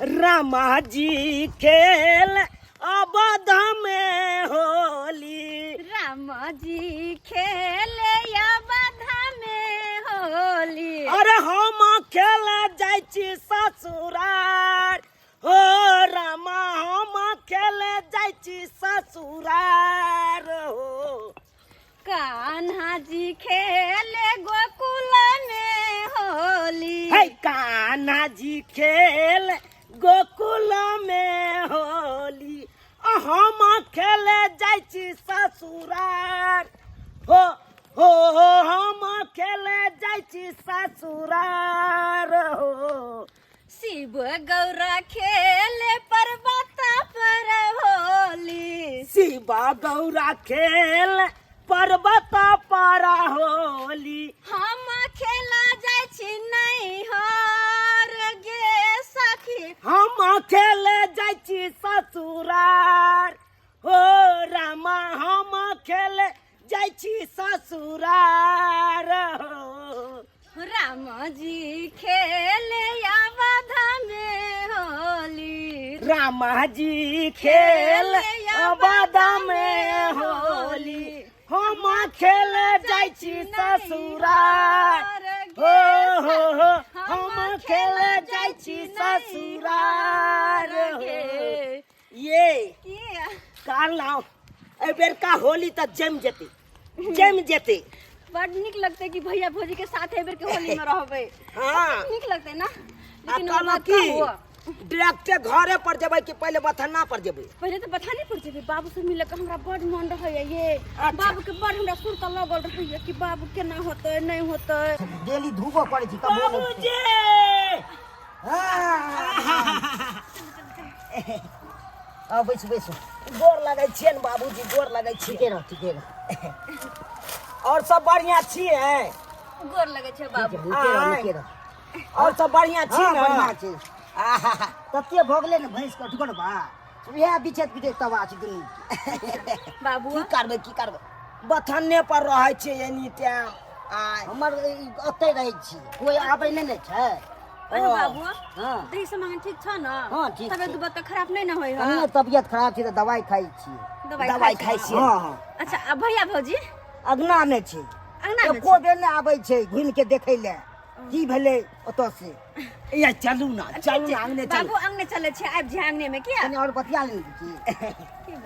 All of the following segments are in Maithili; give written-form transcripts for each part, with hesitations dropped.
रामा जी खेल अवध में होली। राम जी खेले अवध में होली। अरे हम खेल जाइ छी ससुरार हो रामा, हम खेल जाइ छी ससुरार हो। कान्हा जी खेले गोकुल में होली। हे कान्हा जी खेल गोकुल में होली, हम खेल जाइ छी ससुरार हो हो हो, हम खेल जाइ छी ससुरार हो। शिव गौरा खेले पर्वत पर होली। शिव गौरा खेल पर्वत पर होली। हम खेला जाइ छी नैहर गे सखी। हम खेल जाइ छी ससुरार हो रामा, हम खेल जाइ छी ससुरार हो। राम जी खेले अवध में होली। रामा जी खेल अवध में होली, हम खेल जाइ छी ससुरार हो हो हो, हम खेल जाइ छी ससुरार हो। ये कहलहुँ एहि बेरका होली तऽ जमि जेतै, जमि जेतै। बड नीक लगतै कि भैया भौजी के साथ एहि बेर के होली में रहबै। हाँ। नीक लगतै ना? आ लेकिन कहलहुँ बात की हुआ? डायरेक्टे घरे पर जेबै कि पहिले बथन्ना पर जेबै? पहिले तऽ बथाने पर जेबै, बाबू से मिले के हमरा बड मन रहैया ये। अच्छा। बाबू के बड हमरा सुरता लगल रहैया कि बाबू केना होतै नहि होतै। डेली धूपो पड़ै छै तबो नहि। बाबूजी! हाँ। आ बैसू बैसू। गोर लगै छियनि बाबूजी, गोर लगै छी। ठीके रह, ठीके रह। और सब बढ़िया छियै? गोर लगै छै बाबू। नीके रह, नीके रह। और सब बढ़िया छी हाँ, ने? बढ़िया छै। आहा। तते भऽ गेलै ने भैंस के अठगरबा, उएह बिछैत बिछैत तबाह छै दुनू। बाबू की करबै, की करबै, बथन्ने पर रहै छियै एनी टाइम। आय हमर ई ओतै रहै छी, कोइ आबै नहि ने छै। अरे बाबू, हाँ। दही सामान ठीक छ न? हाँ, ठीक तबियत छै। उबियत तऽ खराब नहि ने होय है? कनियो तबियत खराब छै तऽ दवाइ खाइ छी। दवाइ खाइ छियै? हाँ हाँ। अच्छा, आ भैया भौजी? अगना मे छै। अंगना मे एको बेर नहि आबै छै घुमि के देखै लए की भेलै ओतऽ से। या चलू ना, चलू ना, अंगने चलू। बाबू अंगने चलै छै, आबि जे अंगने मे किया? कनि आओर बतिया लेने छी।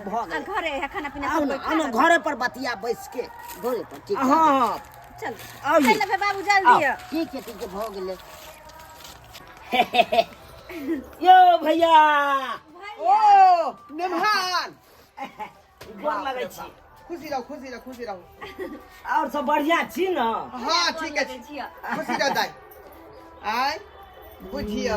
भऽ गेलै। आ घरे है खाना पीना आउ सब ना, कोइ खा आउ ना, लेबै। घरे पर बतिया बैस के। घरे पर ठीक। हाँ हाँ। चल। आउ चल लेबै बाबू जल्दी। आउ। ठीक छै, ठीक छै, भऽ गेलै। यो भैया। ओ मेहमान। गोर लगै छी। खुशी रहो, खुशी रहो, खुशी रहो। और सब बढ़िया छी न? हाँ ठीक है, खुशी रहो दाई। आय बुझियो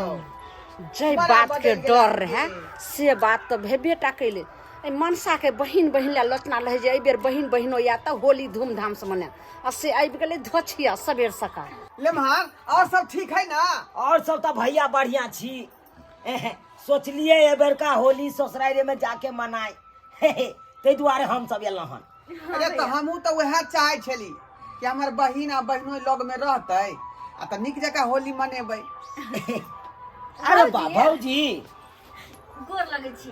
जै बड़ा बात के बदलि गेल डर आदमी। रहे से बात तऽ भेबे टा कैले। एहि मनसा के बहिन बहिन लए लोचना रहै जे एहि बेर बहिन बहिनो या तऽ होली धूमधाम से मनायब, आ से आबि गेलै धोछिया सबेर सकाल। लेमहार और सब ठीक है ना? और सब तऽ भैया बढ़िया छी। सोचलिए एहि बेरका होली ससुरारे में जाके मनाए, ताहि दुआरे हम सब एलहुँ हन। अरे तऽ हमहूँ तऽ वएह चाहै छली कि हमर बहिन आ बहिनो लग में रहतै आ तऽ नीक जकाँ होली मनेबै। अरे बा भौजी। गोर लगै छी।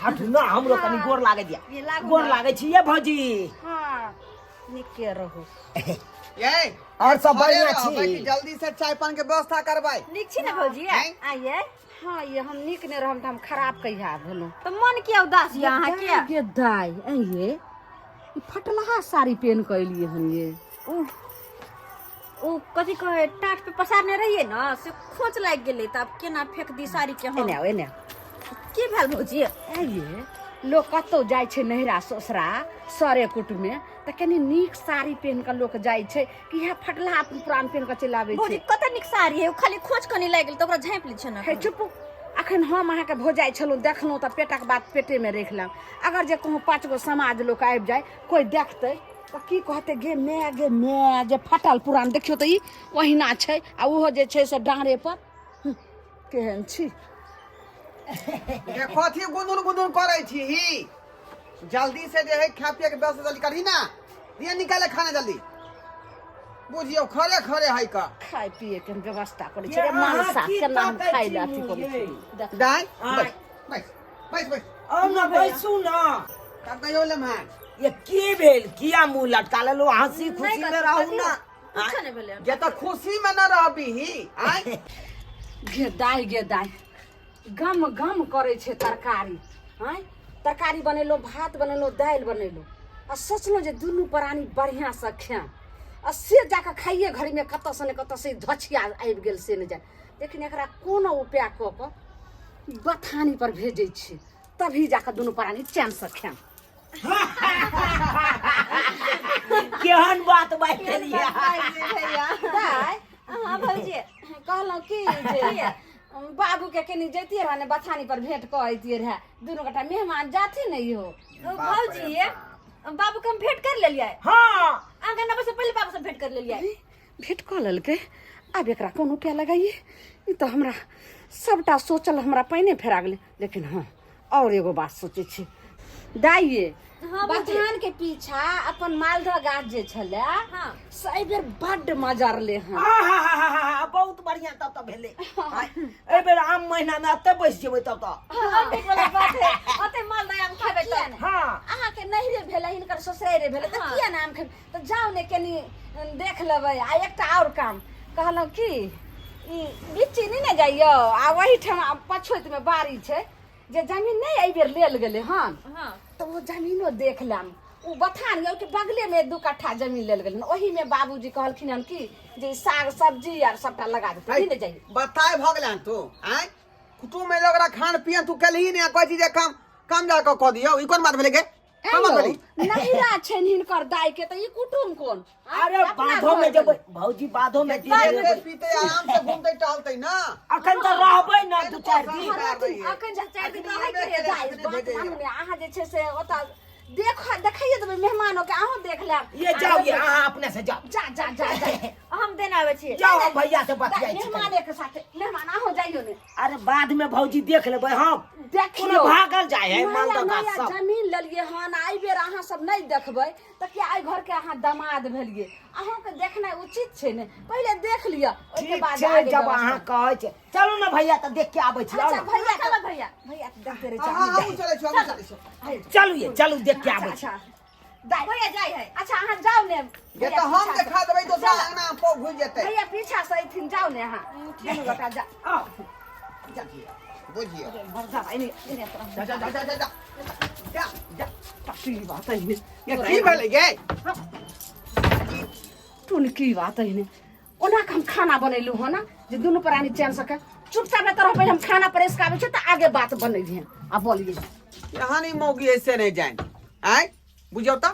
हटू ना, हमरो कनि गोर लागै दिया। ये लागू गोर ना। लागै छी ये भौजी। हाँ नीके रहू। ये और सब घरे बढ़िया रहबै छी? कि जल्दी से चाय पान के व्यवस्था करबै। नीक छी ने भौजी? हैं? आइए। हाँ ये हम नीक नहि रहम तऽ हम खराब कहिया भेलहुँ? तऽ मन किया उदास यऽ अहाँ के? गे दाइ, ऐ ये ई फटलहा साड़ी पेन कऽ एलियै हन ये। ओ कथी कहे टाट पे पसारने रहिए न से खोच लागि गेलै, तऽ आब केना फेंक दी साड़ी के हम? एने आउ, एने आउ। की भेल भौजी? ऐ ये लोक कतौ जाइ छै नैहरा ससुरा सरे कुटुमे तऽ कनि नीक साड़ी पहिन कऽ लोक जाइ छै कि इएह फटलहा पुरान पहिन कऽ चलि आबै भौजी छै? कते नीक साड़ी है, ओ खाली खोच कनि लागि गेल तऽ ओकरा झाँपि लै छै ने। हे चुप, अखन हम अहाँके भौजाइ छलहुँ देखलहुँ तऽ पेटक बात पेटेमे राखि लेब। अगर जे कहूँ 5 गो समाज लोक आबि जाय, कोइ देखतै तऽ की कहतै? गे माय, गे माय, जे फटल पुरान देखियौ तऽ ई ओहिना छै आ ओहो जे छै से डाँड़े पर। केहन छी? गे कथी गुदुन गुदुन करै छी ही? जल्दी से जे है खा पिए के व्यवस्था जल्दी करही ना, दिया निकाले खाना जल्दी। बुझियौ खरे खरे है का खाय पिए के हम व्यवस्था करै ये छी रे अहाँ मानसा की केना हम ताकै खाय छी लए अथी मुँह करै यै? छी देख दाइ आँय। बैस बैस बैस बैस आउ ने बैसू ने तब कहियो लम्हा ये की भेल किया मुंह लटका लेलू हंसी खुशी नहि में कथी- रहू कथी- ना कुछो नहि भेलै जे तऽ खुशी में न रहबीही आँय गे दाइ गे दाइ गम गम करै छै तरकारी आँय तरकारी बनेलहुँ भात बनेलहुँ दालि बनेलहुँ आ सोचलहुँ जे दुनू प्राणी बढ़िआँसँ खायब आ से जाकऽ खाइए घड़ीमे कतऽसँ ने कतऽसँ ई धछिया आबि गेल से नहि जाय लेकिन एकरा कोनो उपाय कऽ कऽ बथानी पर भेजै छी तभी जाकऽ दुनू प्राणी चैनसँ खायब केहन बात बाजि देलियै दाइ हाँ भौजी कहलहुँ की जे बाबूके कनि जैतियै रहए ने बथानी पर भेंट कऽ अइतियै रहए दुनू गोटा मेहमान जाथिन ने इहो ओ भौजी बाबू के हम भेंट कर लेलियै हाँ आंगन आबै से पहिले बाबू से भेंट कर लेलियै भेंट कऽ लेलकै आब एकरा कोन उपाय लगाइए ई तऽ हमरा सभटा सोचल हमरा पानि फेरा गेलै लेकिन हँ और एगो बात सोचै छी दाइये हाँ, भौजी। बथान के पीछा अपन मालदह गाछ जे छलै हाँ। से एहि बेर बड्ड मजरले हन आहाहाहा, बहुत बढ़िया तब तऽ भेलै एहि बेर आम महीना मे एतऽ बैस जेबै तब तऽ आम वाला बात है ओते मालदह आम खेबै किया तऽ ने? हाँ अहाँके नैहरे भेलै हिनकर ससुरारे भेलै तऽ हाँ। किया ने आम खेबै तऽ जाउ ने कनि देख लेबै आ एकटा आओर काम कहलहुँ की ई बिच्ची नहि ने जाइयो आ ओहिठाम पछोतिमे बाड़ी छै जे जमीन नहि एहि बेर लेल गेलै हन हाँ तऽ ओ जमीनो देख लेम ओ बथान यऽ ओहिके बगलेमे दू कट्ठा जमीन लेल गेलै हन ओहिमे बाबूजी कहलखिन हन कि जे ई साग सब्जी आर सबटा लगा देतै नहि ने जाइए बताय भऽ गेलै हन तू आँय कुटुम्ब में ओकरा खान पियन तू केलही नहि आ कहै छी जे काम काम जा कऽ कऽ दियौ ई कोन बात भेलै गे कोन बात भेलै नहिरा छनि हिनकर दाई के तऽ ई कुटुम कोन अरे अपना बाधो में घर जेबै भौजी बाधो में खेतै जेबै पीतै आराम से घूमतै टहलतै ना अखन तऽ रहबै ना दू चारि दिन रहथिन, अखन जे चारि दिन रहै के रहै, दाइ, बात मानू ने, अहाँ जे छै से ओतऽ देख देखाइए देबै मेहमानो के अहूँ देख लेब ये जाओ ये अहाँ अपने से जाओ जा जा जा जा हम देने आबै छियै जाओ हम भैया से बतियाइ छी कनी। मेहमाने के साथे मेहमान अहूँ जाइयो ने अरे बाद में भौजी देख लेबै हम देखियौ कोनो भागल जाय है नया मालदह गाछ नया सब जमीन लेलियै हन एहि बेर अहाँ सब नहि देखबै तऽ किया एहि घर के अहाँ दामाद भेलियै अहूँके देखनाइ उचित छै ने पहिले देख लिअ ओहिके ठीक बाद छै आगे जब व्यवस्था। अहाँ कहै छै चलू ने भैया तऽ देख के आबै छी आउ अच्छा ने। भैया चलो भैया भैया के देखते रहै हाँ हमहूँ चलै छी हमहूँ चलै छी चलू ये चलू देख के आबै छी अच्छा दाइ भैया जाइ है अच्छा अहाँ जाउ ने जे भैया तऽ हम पीछा से- देखा देबै दोसरा अंगना पौ घुसि जेतै भैया पीछा से अयथिन जाउ ने अहाँ दुनू गोटा जा आउ बुझियौ मर्दा एने एने तरफ जा जा जा जा जा जा जा जा की बात है ये की भेलै गे टुनकी बात है ओना के हम खाना बनेलहुँ हँ ना जे दुनू प्राणी चैन सके चुपचाप नहि तरह पहिले हम खाना परेस के आबै छै तऽ आगे बात बनेलियै आ बोलिए यहाँ नहीं मौगी ऐसे नहीं जाए आय बुझियौ तऽ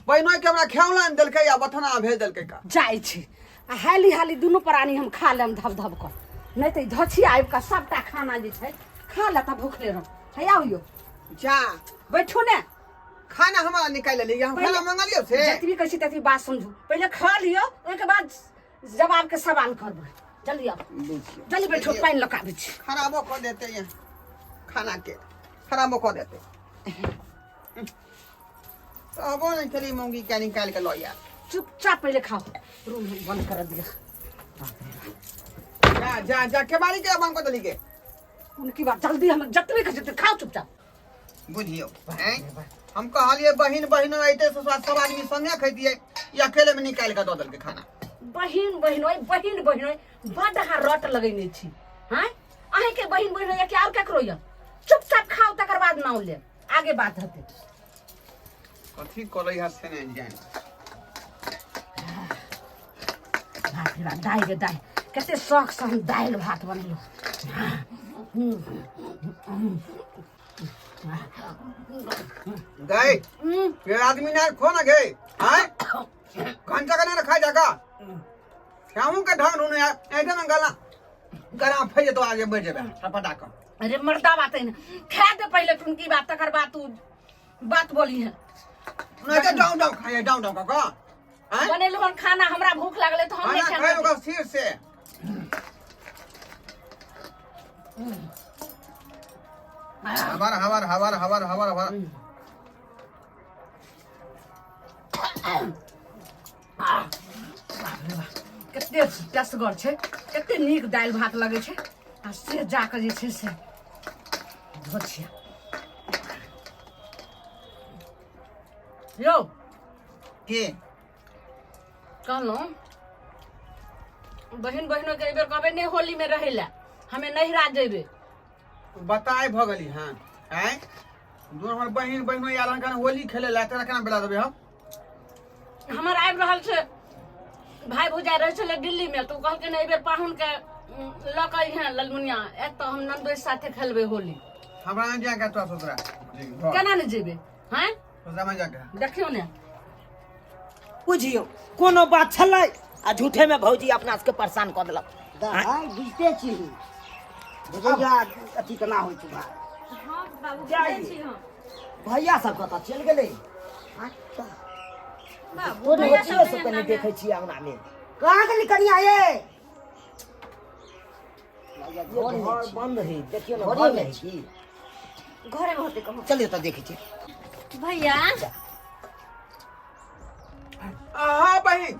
बहिनो के हमरा खेौला आनि देलकै आ बथना भेज देलकै का जाइ छी आ हाली हाली दुनू प्राणी हम खा लेम धब धब कऽ नहि तऽ ई धछिया आबि कऽ सभटा खाना जे छै खा लेता भूखले रह है आउ यौ जा बैठू ने खाना हमरा निकालि लेली हम खाना मंगलियौ से जतबी कहै छी ततबी बात समझू पहिले खा लियौ ओहिके बाद जवाब के सवाल करबै जल्दी आउ बुझियौ जल्दी बैठो पानि लऽ कऽ आबै छी खराबो कऽ देते ये खाना के खराबो कऽ देते कहबो नहीं चली मौगी क्या निकाल के लो यार चुपचाप पहिले खाओ रूम हम बंद कर दिया जा जा जा केबाड़ी के बंद कर देली के उनकी बात जल्दी हम जतबे कहै छी खाओ चुपचाप बुझियौ हैं हम कहलिए बहिन बहिनो अइते ससुराल सब आदमी संगे खैतियै ई अकेले में निकालि के दऽ देलकै खाना बहिन बहिनोइ बहिन बहिनोइ बड अहाँ रट लगेने छी हैं अहींके बहिन बहिनोइ कि आओर केकरो यऽ चुपचाप खाओ तकर बाद नाम लेब आगे बात हेतै कथी करै है से नहि जानि बाप रे बाप दाइ गे दाइ कते शौक से हम दालि भात बनेलहुँ गए ये आदमी ना खो ना गए हैं घंटा का ना खा जागा खाऊं के ढंग ढूंढ यार ऐसे में गला गला फैल जेतो आगे बढ़ जेबे छपटा कर अरे मर्दा बात है खा दे पहले टुनकी बात तकर बाद तू बात बोली है नहीं तो डाउन डाउन खाए डाउन डाउन का हैं बनेलहुँ हन खाना हमरा भूख लागलै तऽ हम नहि खाना खायब खाए ओकर सिर से हवर हवर हवर हवर हवर हवर कते टसगर छै, कते नीक दालि भात लगै छै। आ से जाकऽ जे छै से धो छियै। यौ के कहलहुँ बहिन बहिनो के एहिबेर कहबै नहि होली में रहै लए, हमे नैहरा जेबै। बताय भऽ गेली। हँ आँय, दू हमर बहिन बहिनो आयल हन होली खेले ला, तेना केना बेला देबै हम? हमर आबि रहल छै भाय भौजाइ, रहै छलै दिल्ली में, तऽ ओ कहलकै ने एहिबेर पाहुन के लऽ कऽ अइहें ललमुनिया, एतऽ हम ननदोइ साथे खेलबै होली। हमरा नहि जाके तोरा ससुरा घर। केना नहि जेबै? हैं, ससुरा में जाके देखियौ ने। बुझियौ कोनो बात छलै आ झूठे में भौजी अपना सबके परेशान कऽ देलक। दाइ बुझिते छी भौजैया अथी केना होइ छै भाय। हँ बाबू, जाइए। बुझै छी हम। भैया सब कतऽ चलि गेलै? बाबू, भैया भौजियो सब सब कनि देखै छियै अंगना में। कहाँ गेली कनिया ये? ये घर बंद है, देखियौ ने। घरे घर में में छी। घरे में होते कहूँ। चलियो तऽ देखै छी। भैया। हाँ बहिन।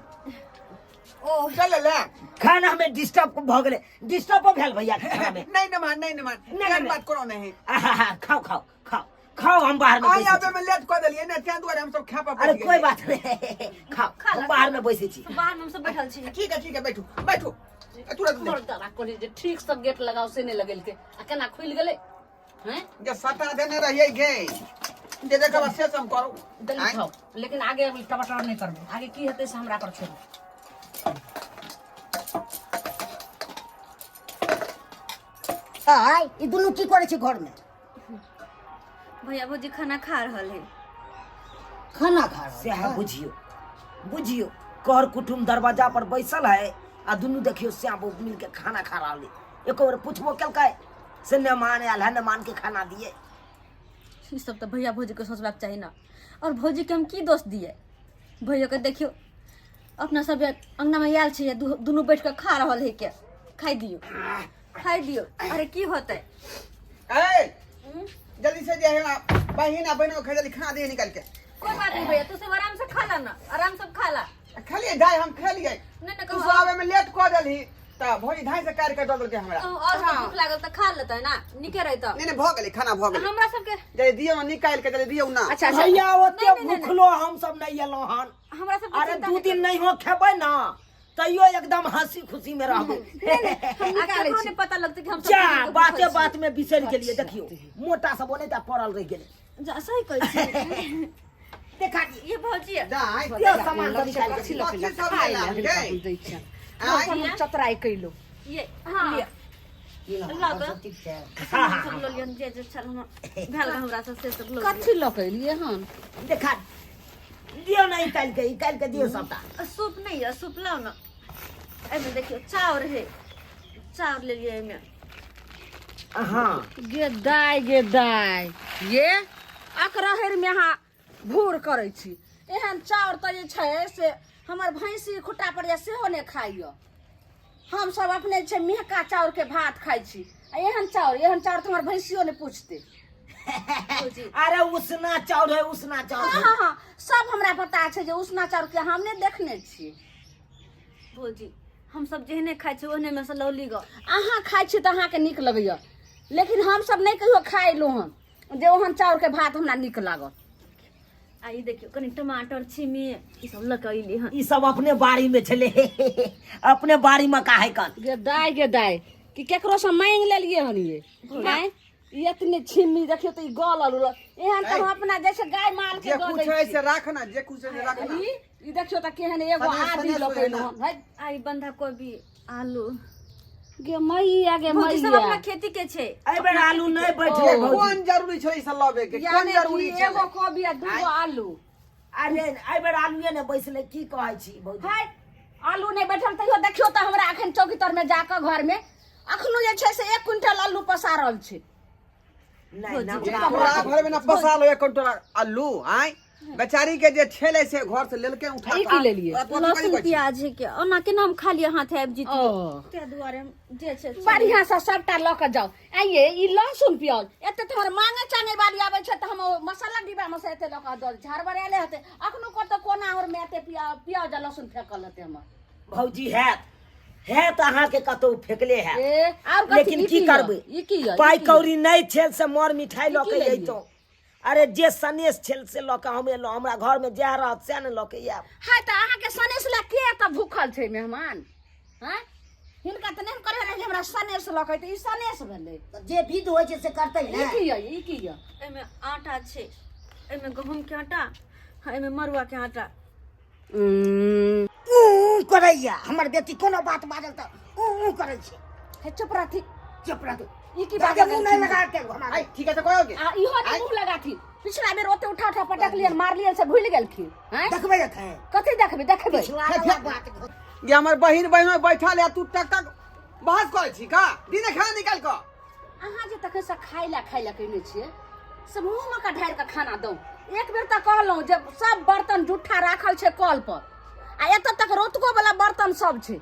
ओ चल ले। खाना में डिस्टर्ब भऽ गेलै, डिस्टर्ब भेल भैया के खाना में। नहीं नमान, नहीं नमान। नहीं, एहन नहीं। बात कोनो नहीं। आहा, खाओ खाओ खाओ खाओ, हम बाहर में आइ बैसै आबे छी। में लेट कऽ देलियै ने, तें दुआरे हम सब खा पा। अरे कोई बात नहीं, खाओ। खा ला, हम बाहर में बैसै छी। बाहर में हम सब बैठल छी। ठीक है, ठीक है, बैठू बैठू, तुरंत हमर दादा कहली जे ठीक से गेट लगाओ, से नहि लगेलकै आ केना खुलि गेलै हैं। जे सटा देने रहियै गे, जे देखब से सब करू। दली आँय? खाओ, लेकिन आगे अभी टमाटर नहि करबै, आगे की हेतै से हमरा पर छोड़ू। आइ ई दुनू की करै छै घरमे? भैया भौजी खाना खा रहल है। खाना खा रहल सएह छै? बुझियौ बुझियौ, कर कुटुम दरवाजा पर बैसल है आ दुनू देखियौ श्याम बाबू मिलके खाना खा रहल है। एको बेर पुछबो केलकै से मेहमान आयल है, मेहमान के खाना दिए? ई सब तऽ भैया भौजी के सोचबाक चाही ना। और भौजी के हम की दोष दिए? भैया के देखियो, अपना सब अंगना में आयल छै, दुनू बैठ के खा रहल है के खाइ दियो, खाइ दियो। अरे की होतै? ए जल्दी से जे है बहिन आ बहिन के जल्दी खाना दे निकाल के। कोई बात नहीं भैया, तू सब आराम से खा ला ना, आराम से खा ला। खेलिए जाय, हम खेलिए। नहीं नहीं। तू कहू सब आबे में लेट कऽ देलही तऽ भौजी धाइ से काटि के दऽ देलकै हमरा। कहू और सब भूख लागल तऽ खा लेतै ना, नीके रहतै। नहीं नहीं, भऽ गेलै खाना, भऽ गेलै। हमरा सबके जल्दी दियौ ने निकालि के, जल्दी दियौ ना। अच्छा अच्छा। भैया, ओते नहीं, नहीं, नहीं। भूखलो हम सब नहीं एलहुँ हन। हमरा सबके अरे चिंता दू नहीं दिन करू। नहीं हो खेबै ना तैयो एकदम हंसी खुशी में रहबै। आ केकरो नहीं पता लगतै कि हम सब जा दुनू के बाते भूखल छी। बात में बिसरि गेलियै, देखियौ मोटा सब ओने पड़ल रहि गेलै। जा सही कहै छी। देखा दी। ये भौजी दाइ दियौ सामान सब निकालि के। कथी लऽ कथी सब खाइ लेला लए गे? दै छियनि। आँय? हम चतराइ कैलो। ये हाँ लिअ। की नाम? लऽ कऽ। सब ठीक छै? हाँ, हाँ, सब लऽ लियन, जे जे छल हमरा भेल हमरा सब से सब लऽ लियन। कथी लऽ के एलियै हन? देखा दियौ ने, निकालि के, निकालि के दियौ सबटा। आ, सूप नहीं है? सूप लाओ ना। एहिमे देखियौ चाउर है, चाउर लेलियै एहिमे। हाँ। गे दाय गे दाय, ये अकरहरि में अहाँ भूर करै छी। एहन चाउर तऽ जे छै से हमर भैंसी खुट्टा पर यऽ सेहो नहि खाइए। हम सब अपने छै मेहका चाउर के भात खाइ छी आ एहन चाउर, एहन चाउर तऽ हमर भैंसियो नहि पूछतै। भौजी अरे उसना चाउर है, उसना चाउर हाँ है। हाँ हाँ, सब हमरा पता छै जे उसना चाउर के हम नहि देखने छी। भौजी, हम सब जेहने खाइ छी ओहने में से लौली गो। अहाँ खाइ छी तऽ अहाँके नीक लगैए, लेकिन हमसब नहि कहियो खाइ हन जे ओहन चाउरके भात हमरा नीक लागत। आ ई देखियौ कनि टमाटर छिमी ई सब लऽ कऽ अयली हन। ई सब अपने बाड़ी में छलै, अपने बाड़ी में काहे कन। गे दाय गे दाय, कि केकरो से मांगि लेलियै हन ये? आँय, ई एतने छिम्मी देखियौ तऽ ई गलल उलल एहन तऽ हम अपना जैसे गाय माल के जे दऽ कुछ दै है छी। से राख ना, जे कुछ है से राख ना। ई ई देखियौ तऽ केहन एगो सने- आदि सने लऽ के सोहे ना। एलहुँ हन। है आ ई बंधा कोबी आलू। गे मैया गे भौजी, सब मैया, अपना खेती के छै। एहि बेर आलू नहीं बैठले ये भौजी। कोन जरूरी छलै ई सब लबे के? कोन यानी जरूरी कि एगो छलै? कोबी आ दूगो आलू। अरे एहि बेर आलूए ने बैसले, की कहै छी भौजी? है आलू नहि बैठल तैयो देखियौ तऽ हमरा अखन चौकी तर में जाकऽ घर में अखनो जे छै से 1 क्विंटल आलू पसारल छै। नहीं ना। जे तोरा घर में ना पसाल हो एक क्विंटल आलू? आय बेचारी के जे छेले से घर से लेलके उठा ई की लेलियै? ओकरा कथी लहसुन कहै छी? प्याज है के ओना केना हम खाली हाथ आबि जीतियै? ओ ताहि दुआरे हम जे छै बढ़िया से सबटा लऽ कऽ जाउ। आइये ई लहसुन प्याज एते तऽ हमर मांगे चांगे वाली आबै छै तऽ हम ओ मसाला डिब्बा में से एते लऽ कऽ दऽ दै छी। हड़बड़ायले हेतै, अखनो कतौ कोना और में एते प्याज आ लहसुन फेकल हेतै हमर। भौजी हैत है तऽ अहाँके कतहु फेकले है ए आर कथी लेकिन ई की यऽ? करबै ई की यऽ? ई पाइ की यऽ? कौड़ी नहि छल से मर मिठाई लऽ की के लेलियै? अयतहुँ अरे जे सनेस छल से लऽ के हम एलहुँ हमरा घरमे जएह रहत सएह ने लऽ के आयब हाय तऽ अहाँके सनेस लए के एतऽ भूखल छै मेहमान हँ हिनका तऽ नहि करे रहे हमरा सनेस लऽ के अयतै, ई सनेस भेलै तऽ जे विध होइ छै से करतै ई ने की यऽ ई की यऽ एहिमे आटा छै एहिमे गहूँमके आटा हाँ, एहिमे मड़ुआके आटा ऊ ऊ करैया हमर बेटी कोनो बात बाजल तऽ ऊ ऊ करै छै हे चुप रहथी चुप रह तू ई की बाजे बाजऽ मुँह नहि लगलखिन? लगा के हमरा आइ ठीक है तऽ कहोगे आ इहो नहि मुँह लगाथी पिछला बेर ओते उठा उठा पटकलियन मारलियन से भूलि गेलखिन हैं देखबै एखन कथी देखबै देखबै पिछला वाला बात ये हमर बहिन बहिन में बैठल है तू टक टक बहस करै छी का दिन खाना निकाल कऽ अहाँ जे तखन से खाय ला खाय ला कहने छियै से मुँहमे के ढारि के खाना दौ एक बेर तऽ कहलहुँ जे सब बर्तन जूठा राखल छै कल पर आ एतऽ तक रौतको वाला बर्तन सब छै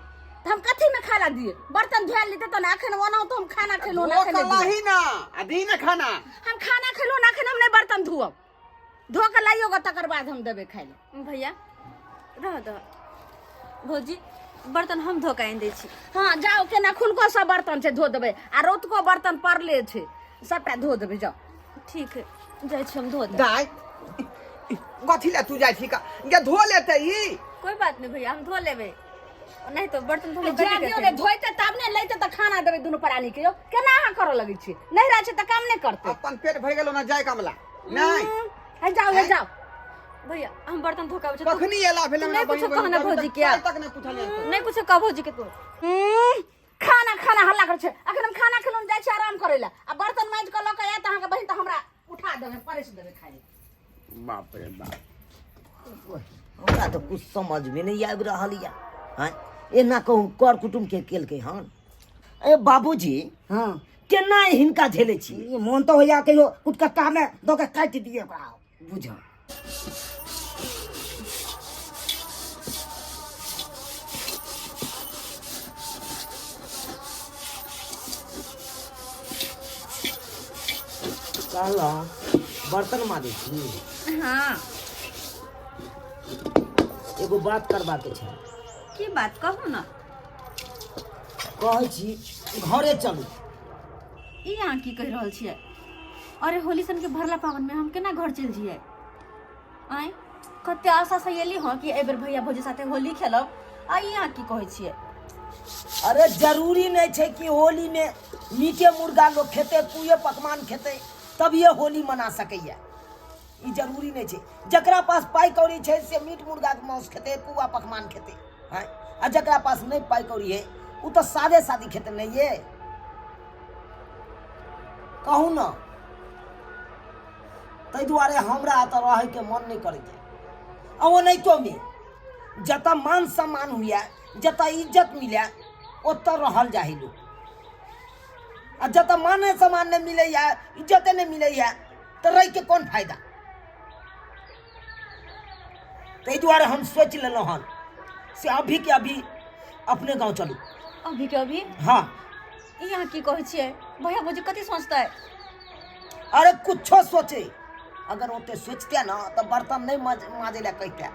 तऽ हम कथी में खाय ला दिए बर्तन धोए लेते तऽ अखन ओना तो हम खाना खेलहुँ धो अखन कऽ लाही ना आ दी ना खाना हम खाना खेलहुँ अखन हम नहि बर्तन धोअब धो के लाइयो ग तकर बाद हम देबै खाय ला भैया रह दह भौजी बर्तन हम धो के आनि दै छी हाँ जाओ केना खुलको सब बर्तन छै धो देबै आ रौतको बर्तन पड़ले छै सबटा धो देबै जाओ ठीक है जाइ छी हम धो देब दाय कथी ले तू जाइ छी का ये धो लेते ई कोई बात नहीं भैया हम धो लेबै नहीं तो बर्तन धोमे जा कथी दियौ के ने धोइते तब ने लैते तऽ खाना देबै दुनू प्राणी के यौ केना अहाँ करऽ लगै छी नहि रहै छै तऽ काम नहि करतै अपन पेट भरि गेलो ना जाय कमला नहि हे जाओ हे जाओ भैया हम बर्तन धो के आबै छी कखनी एला भेल तू नहि कुछो कहना भौजी के तक नहि पूछलियै नहीं कुछो कह भौजी के तू खाना खाना हल्ला करै छै अखन हम खाना खेलहुँ जाइ छी आराम करै लए आ बर्तन माजि कऽ लऽ कऽ आयत अहाँके बहिन तऽ हमरा उठा देबै परसि देबै खाय लए बाप रे बाप हमरा तऽ कुछ समझमे नहि आबि रहल यऽ आँय एना कहूँ कर कुटुम्बके केलकै हन ए बाबूजी हँ केना हिनका झेलै छी ई मोन तऽ होइया कहियो कुटकट्टामे दऽ के काटि दिए ओकरा बुझ कहलहुँ बर्तन माजै छी हाँ एगो बात करबाके छै की बात कहू ना कहै छी घरे चलू ई अहाँ की कहि रहल छियै अरे होली सन के भरला पावन में हम केना घर चलि जइयै आँय कते आशा से एली हँ कि एहि बेर भैया भौजी साथे होली खेलब आ ई अहाँ की कहै छियै अरे जरूरी नहि छै कि होली में मीटे मुर्गा लोग खेतै पुए पकवान खेतै तभिए होली मना सकैया ई जरूरी नहि छै जकरा पास पाइ कौड़ी छै से मीट मुर्गाके मांस खेतै पुआ पकवान खेतै आँय आ जकरा पास नहि पाइ कौड़ी है ओ तऽ सादे सादी खेतै नहि ये कहू ने ताहि दुआरे हमरा एतऽ रहैके मन नहि करैए आ ओनाहितोमे जतऽ मान सम्मान हुए जतऽ इज्जत मिले ओतऽ रहल जाइ लोक आ जतऽ माने सम्मान नहि मिलैए इज्जते नहि मिलैए तऽ रहिके कोन फायदा ताहि दुआरे हम सोचि लेलहुँ हन से अभी के अभी अपने गाँव चलू अभी के अभी हाँ ई अहाँ की कहै छियै भैया भौजी कथी सोचतै अरे कुछो सोचे अगर ओते सोचते ना तऽ बर्तन नहि माजै लए कहिते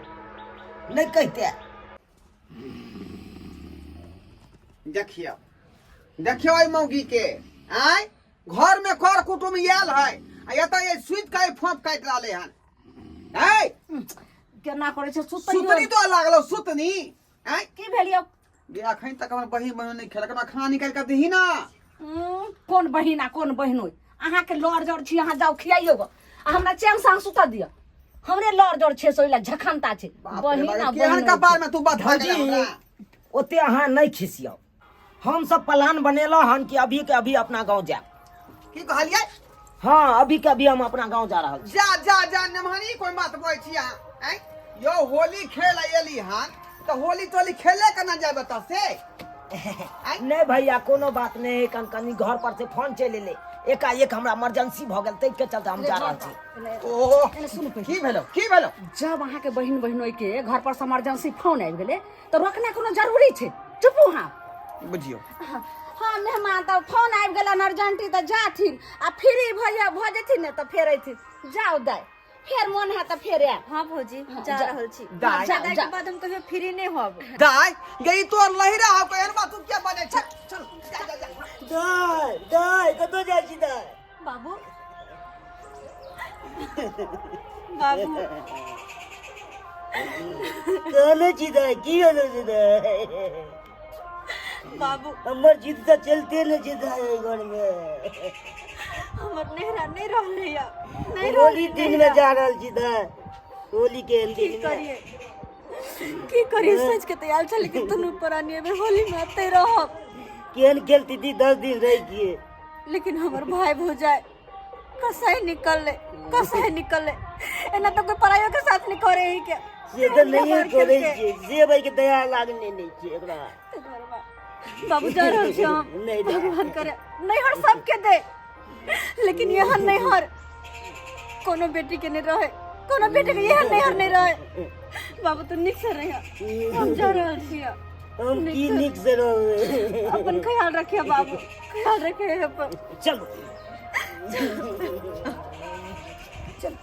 नहि कहिते देखियौ देखियौ एहि मौगी के आँय घर में कर कुटुम आयल है आ एतऽ ये सुति के फोप काटि रहले हन है केना करै छै सुतैयो सुतनी तो लागलो सुतनी आँय की भेल यौ गे अखन तक हमर बहिन बहिन नहि खेलक हमरा खाना निकालि कऽ दही ना कोन बहिन आ कोन बहिन अहाँके लड़ जड़ छी अहाँ जाउ खियाइयो गो आ हमरा चैन से अहाँ सुतऽ दिअ हमरे लड़ जड़ छै से ओहि लए झखनता छै बाप रे बहिन बाप, आ केहन बहिन कपार में तू बधा गेला हमरा ओते अहाँ नहि खिसियाउ हमसब प्लान बनेलहुँ हन कि अभी के अभी अपना गाँव जायब की कहलियै हाँ अभी के अभी हम अपना गाँव जा रहल छी जा जा जा नेमहनी कोई बात बोलै छी अहाँ आँय यौ होली खेल एली हन तऽ होली तोली खेले के ना जायब एतऽ से नहि भैया कोनो बात नहि है कन कनी घर पर से फोन चलि एलै एकाएक हमरा इमरजेंसी भऽ गेल ताहिके चलते हम जा रहल छी ओह एने सुनू पहिले। की भेलो की भेलो जब अहाँके बहिन बहिनोई के घर पर से इमरजेंसी फोन आबि गेलै तऽ रोकना कोनो जरूरी छै चुपू अहाँ बुझियौ हाँ मेहमान तऽ फोन आबि गेलन अर्जेंटी तऽ जाथिन आ फ्री भऽ जेथिन ने तऽ फेर अयथिन जाउ दाइ फेर मोन हैत तऽ फेर आयब। हाँ भौजी, जा रहल छी। दाइ। जा, जा। के बाद हम कहियो फ्री नहीं होब। दाइ गई तोर लहिरा हो एहन बात तू किया बाजै छ? चल जा जा जा। दाइ, दाइ, कतऽ जाइ छी दाइ? बाबू, बाबू। कहने छी दाइ, की होलो छै दाइ? बाबू, हमर जिद तऽ चलते नहि छै दाइ एहि घरमे। हमर नैहरा नहीं रहले या नहीं। होली रहले दिन में नैहरा। जा रहल छी दाइ, होली के की दिन में। करिए, की करिए, सोच के तैयार छल कि दुनू प्राणी एबे होली में आते रहब। केहन खेलती थी 10 दिन रह के, लेकिन हमर भाई भौजाई कसाई निकलले, कसाई निकलले। एना तो कोई परायो के साथ नहीं करे ही के। से तऽ नहिए व्यवहार करै केलकै। छियै से, भाई के दया लागने नहि छै एकरा। बाबू, जा रहल छी हम। नहि दाइ। भगवान करे नैहर सबके दे, लेकिन यहाँ नैहर कोनो बेटी के नहीं रहे, कोनो बेटी के यहाँ नैहर नहीं रहे। बाबू, तू नीक से रह, हम जा रहल छी। हम की नीक से रहबै? अपन ख्याल रखिए बाबू, ख्याल रखिए अपन। चलू चल।